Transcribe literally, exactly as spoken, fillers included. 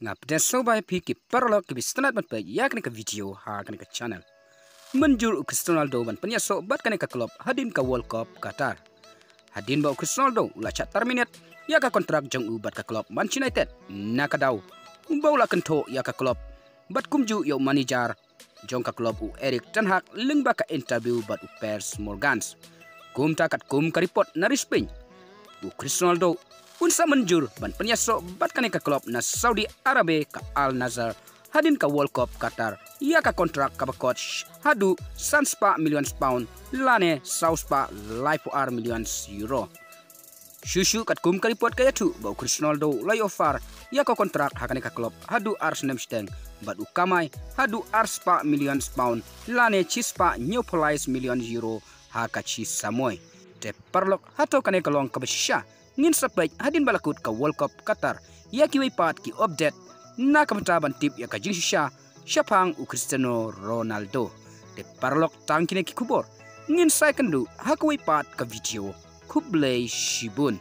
Nga pdiang sngewbha ïa phi ki paralok kiba sngewtynnat ban peit ïa kane ka video ha kane ka channel. Mynjur u Cristiano Ronaldo ban pynïasoh bad kane ka club hadien ka World Cup Qatar. Hadien ba u Cristiano Ronaldo u la shah terminate ïa ka kontrak jong u bad ka club Manchester United, na ka daw ba u la kynthoh ïa ka club bad kumjuh ïa u manager jong ka club u Erik ten Hag lyngba ka interview bad u Piers Morgan. Kumta katkum ka report na ri Spain, u Cristiano Ronaldo un sa mynjur ban pynïasoh bad kane ka club na Saudi Arabia ka Al Nassr hadien ka World Cup Qatar ïa ka kontrak kaba kot haduh san spah million pound lane saw spah laiphew ar million euro. Shuh shuh katkum ka report ka ïathuh ba u Cristiano Ronaldo u la offer ïa ka kontrak ha kane ka club haduh ar snem shiteng bad u kamai haduh ar spah million pound lane shi spah hynñiewphew lai million euro ha ka shi samoi. Te paralok, hato kane ka long kaba shisha? Ngin sa peit hadien ba la kut ka World Cup Qatar ïa kiwei pat ki update na ka bynta ban tip ïa ka jingshisha shaphang u Cristiano Ronaldo. Te paralok, tang kine ki khubor ngin sa ïakynduh ha kawei pat ka video. Khublei shibun.